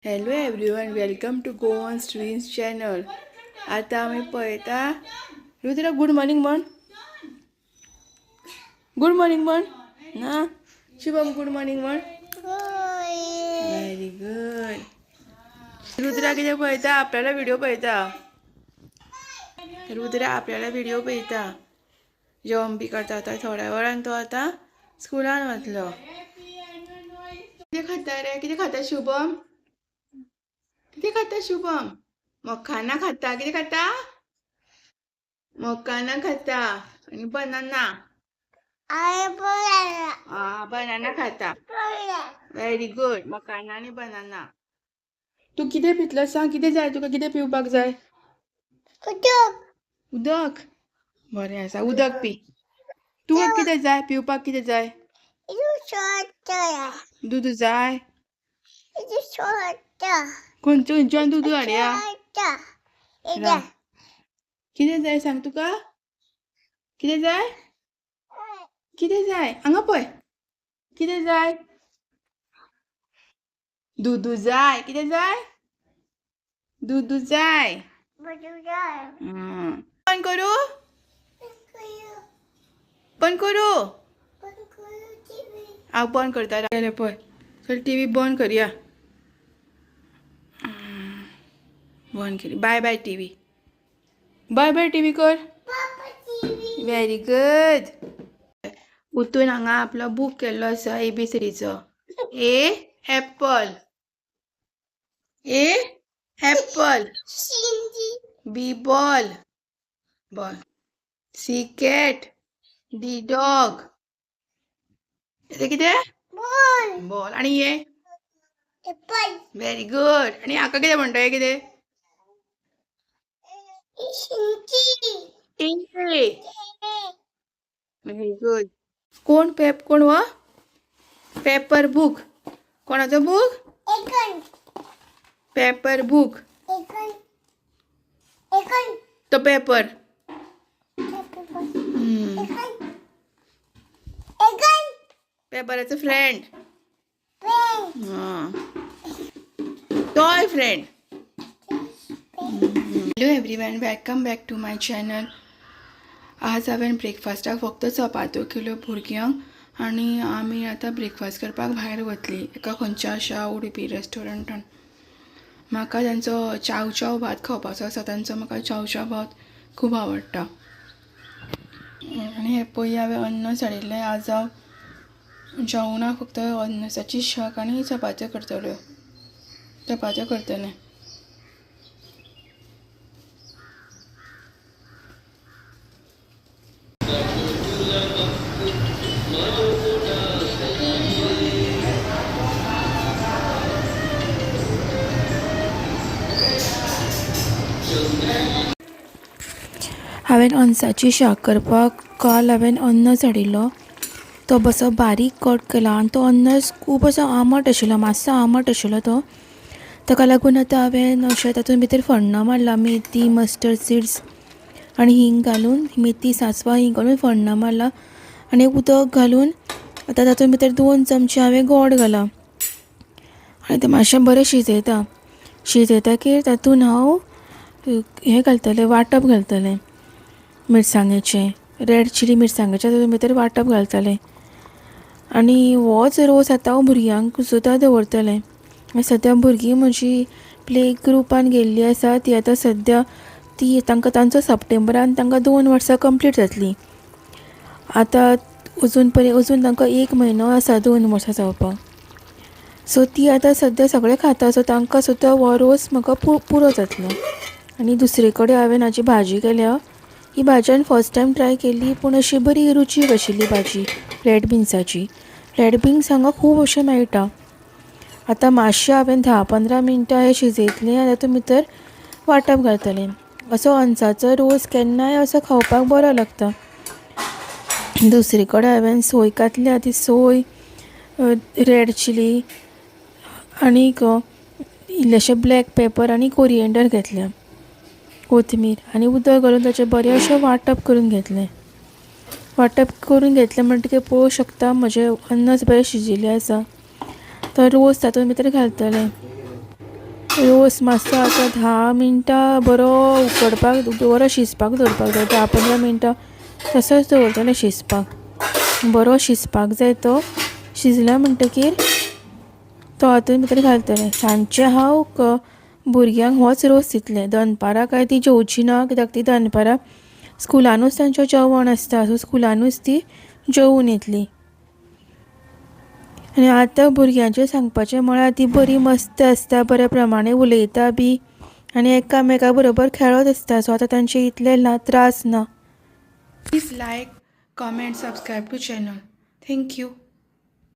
Hello everyone, welcome to Goan streams channel. आता आमी पळयता. रुद्रा, गुड मॉर्निंग म्हण. गुड मॉर्निंग म्हण ना. शुभम, गुड मॉर्निंग म्हण. Very good. Rudra कितें पळयता? आपल्याला व्हिडिओ पळयता. रुद्रा आपल्याला व्हिडिओ पळयता. जेवण बी करता. आतां थोड्या वेळान तो आतां स्कुलान वतलो. कितें खाता रे? कितें खाता शुभम? कितें खाता शुभम? मखाना खाता. कितें खाता? मखाना खाता आनी बनाना. आ, बनाना खाता. Very good. मखाना आनी बनाना. तूं कितें पितलो सांग. कितें जाय तुका? कितें पिवपाक जाय? उदक. बरें आसा, उदक पी. तुका कितें जाय पिवपाक? कितें जाय? दूद जाय? खंयच्या खंयच्यान दूद हाडया? कितें जाय सांग तुका? कितें जाय? कितें जाय? हांगा पळय, कितें जाय? दूद जाय. कितें जाय? दूद जाय. बंद करूं? बंद करूं? हांव बंद करता. पळय, चल, टीव्ही बंद करया. बंद केली. Bye bye TV. Bye bye TV कर. Very good. उतून हांगा आपलो बूक केल्लो आसा एबीसीडीचो. A, apple. A, apple. B, ball, ball. C, cat. D, dog. कितें? बॉल. आणि हे? Very good. आणि हाका कितें म्हणटा? हे कितें? ए. Very good. कोण पेप कोण हो? Paper book. कोणाचो बूक? Paper book. तो पेपर. पेपराचो फ्रेंड. हां, तोय friend. Hello everyone, welcome back to my channel. आज हांवें ब्रेकफास्टाक फक्त चपात्यो केल्यो भुरग्यांक आनी आमी आतां ब्रेकफास्ट करपाक भायर वतली एका खंयच्या अशा उडुपी रेस्टॉरंटान. म्हाका तांचो चाव चाव भात खावपाचो आसा. तांचो म्हाका चाव चाव भात खूब आवडटा. आनी हें पळय, हांवें अननस हाडिल्लें. आज हांव जेवणाक फक्त अननसाची शाक आनी चपात्यो करतल्यो, चपात्यो करतलें. हांवें अनसाची शाक करपाक काल हांवें अननस हाडिल्लो. तो बसो बारीक कट केला आनी तो अननस खूब असो आमट आशिल्लो, मातसो आमट आशिल्लो तो. ताका लागून आतां हांवें अशें तातूंत भितर फोण्णां मारलां. मेथी, मस्टर्ड सिड्स आनी हिंग घालून, मेथी, सांसवां, हिंग घालून फोण्णां मारलां आनी उदक घालून आतां तातूंत भितर 2 चमचे हांवें गोड घालां आनी तें मातशें बरें शिजयता. शिजयतकीर तातूंत हांव हें घालतलें, वांटप घालतलें मिरसांगेचें, रेड चिली मिरसांगेचें तातूंत भितर वांटप घालतलें. आनी होच रोस आतां हांव भुरग्यांक सुद्दां दवरतलें. सद्या भुरगीं म्हजी प्ले ग्रुपान गेल्लीं आसा. ती आतां सद्या ती तांकां तांचो सप्टेंबरान तांकां 2 वर्सां कंप्लीट जातलीं. आतां अजून पर्यंत अजून तांकां एक म्हयनो आसा 2 वर्सां जावपाक. सो ती आतां सद्या सगळें खाता. सो तांकां सुद्दां हो रोस म्हाका पुरो जातलो. आनी दुसरे कडेन हांवें हाजी भाजी केल्या. ही भाजी हांवें फर्स्ट टायम ट्राय केल्ली, पूण अशी बरी रुचीक आशिल्ली भाजी रेड बिन्साची. रेड बिन्स हांगा खूब अशे मेळटा. आतां मातशें हांवें 10-15 मिनटां हें शिजयतलें आनी तातूंत भितर वांटप घालतलें. असो अनसाचो रोस केन्नाय असो खावपाक बरो लागता. दुसरे कडेन हांवें सोय घातल्या. ती सोय, रेड चिली आनीक इल्लेशें ब्लॅक पेपर आनी कोरिएंडर घेतल्या, कोथमीर, आनी उदक घालून ताचें बरें अशें वांटप करून घेतलें. वांटप करून घेतलें म्हणटकीर पळोवंक शकता, म्हजें अननस बरें शिजिल्लें आसा. तो रोस तातूंत भितर घालतलें. रोस मातसो आतां 10 मिनटां बरो उकडपाक, बरो शिजपाक दवरपाक जाय. 10-15 मिनटां तसोच दवरतलें शिजपाक. बरो शिजपाक जाय तो. शिजलो म्हणटकीर तो हातूंत भितर घालतलें. सांजचें हांव भुरग्यांक होच रोस दितलें. दनपारां काय तीं जेवचीं ना, कित्याक तीं दनपारां स्कुलानूच तांचें जेवण आसता, सो स्कुलानूच तीं जेवून येतलीं. आनी आतां भुरग्यांचें सांगपाचें म्हळ्यार तीं बरीं मस्त आसता, बऱ्या प्रमाणे उलयता बी आनी एकामेका बरोबर खेळत आसता. सो आतां तांचे इतले त्रास ना. Please like, comment, subscribe to channel. Thank you.